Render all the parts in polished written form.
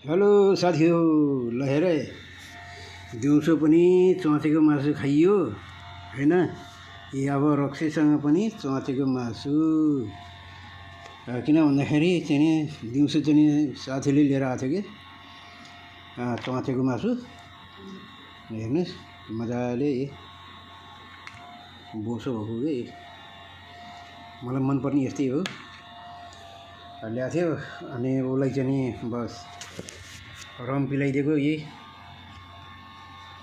Hello साथीहरु, ल हेर दिउँसो पनि चौँथीको मासु खाइयो हैन। अब रक्सीसँग पनि चौँथीको मासु किन भन्दाखेरि चाहिँ दिउँसो चाहिँ साथीले लिएर आएको थियो कि चौँथीको मासु। हेर्नुस् मजाले बोसो भएको कि मलाई मनपर्ने यस्तै हो। ल्याएको थियो अनि उसलाई चाहिँ बस रम पिलाइदिएको।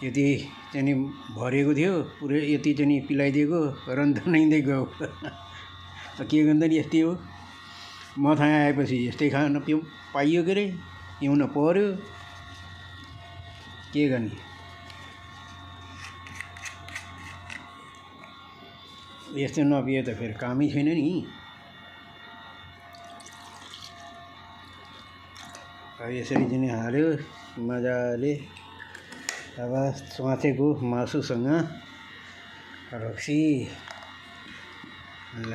यति चाहिँ भरिएको थियो, पुरै यति चाहिँ पिलाइदिएको रन तनाइँदै गयो। के गर्दा नि यस्तै हो। म थाहा आएपछि यस्तै खान पाइयो के रे, पिउन पर्यो, के गर्ने। यस्तो नपिए त फेरि कामै छैन नि। यसरी चाहिँ हाल्यो मजाले। अब चौँथीको मासुसँग रक्सी, ल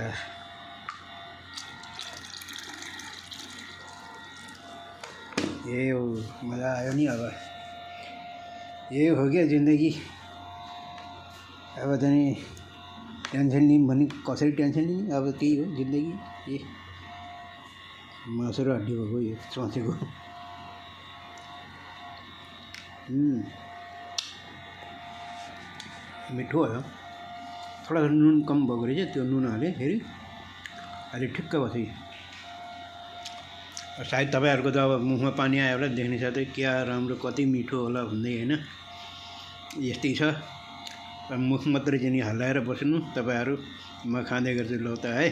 यही हो, मजा आयो नि। अब यही हो क्या जिन्दगी। अब चाहिँ टेन्सन लिऊँ भने कसरी टेन्सन लिने, अब त्यही हो जिन्दगी। मासु र हड्डी भएको यो चौँथीको। मिठो भयो, थोडा नुन कम भएको रहेछ। त्यो नुन हालेँ फेरि अहिले ठिक्क भयो। सायद तपाईँहरूको त अब मुखमा पानी आयो होला देख्ने साथै, क्या राम्रो कति मिठो होला भन्दै होइन। यस्तै छ, मुख मात्रै चाहिँ हल्लाएर बस्नु तपाईँहरू। म खाँदै गर्छु ल त है।